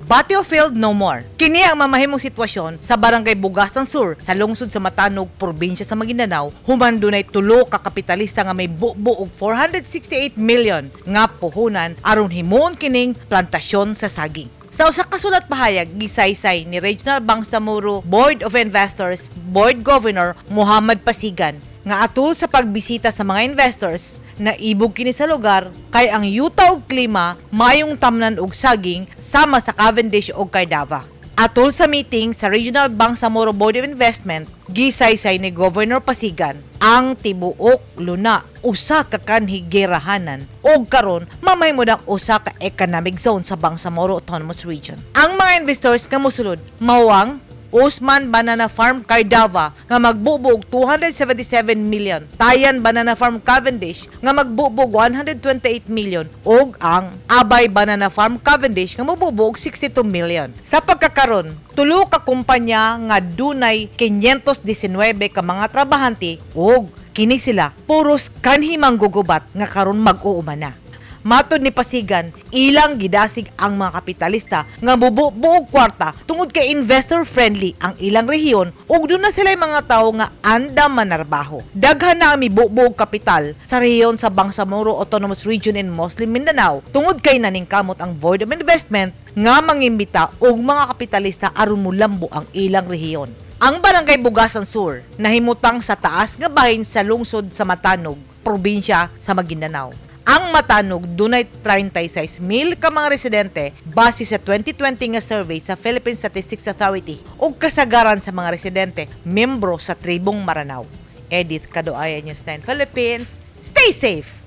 Battlefield no more. Kini ang mamahimong sitwasyon sa Barangay Bugasan Sur sa lungsod sa Matanog, probinsya sa Maguindanao, human dunay tulo ka kapitalista nga may bubo og 468 million nga puhunan aron himuon kining plantasyon sa saging. Sa usa ka sulat pahayag, gisaysay ni Regional Bangsamoro Board of Investors Board Governor Muhammad Pasigan nga atul sa pagbisita sa mga investors na ibog kini sa lugar kay ang yuta ug klima maayong tamnan og saging sama sa Cavendish ug Cardava. Atol sa meeting sa Regional Bangsamoro Board of Investment, gisaysay ni Governor Pasigan ang tibuok luna usa ka kanhigerahanan ug karon mamahimo ang usa ka economic zone sa Bangsamoro Autonomous Region. Ang mga investors nga mosulod mao ang Usman Banana Farm Cardava nga magbubo og 277 million, Tayan Banana Farm Cavendish nga magbubo og 128 million ug ang Abay Banana Farm Cavendish nga mobubo og 62 million. Sa pagkakaron, tulo ka kumpanya nga dunay 519 ka mga trabahante ug kini sila puros kanhi manggugubat nga karon mag-uuma na. Matod ni Pasigan, ilang gidasig ang mga kapitalista nga bubo-buog kwarta tungod kay investor friendly ang ilang rehiyon ug duna sila mga tawo nga andam manarbaho. Daghan na ang mibubo og kapital sa rehiyon sa Bangsamoro Autonomous Region in Muslim Mindanao tungod kay naningkamot ang Board of Investment nga mangimbita og mga kapitalista aron mulambo ang ilang rehiyon. Ang Barangay Bugasan Sur nahimutang sa taas nga bahin sa lungsod sa Matanog, probinsya sa Maguindanao. Ang Matanog dunay 36,000 ka mga residente base sa 2020 nga survey sa Philippine Statistics Authority ug kasagaran sa mga residente membro sa tribong Maranao. Edith Kadoaya, News 9 Philippines. Stay safe!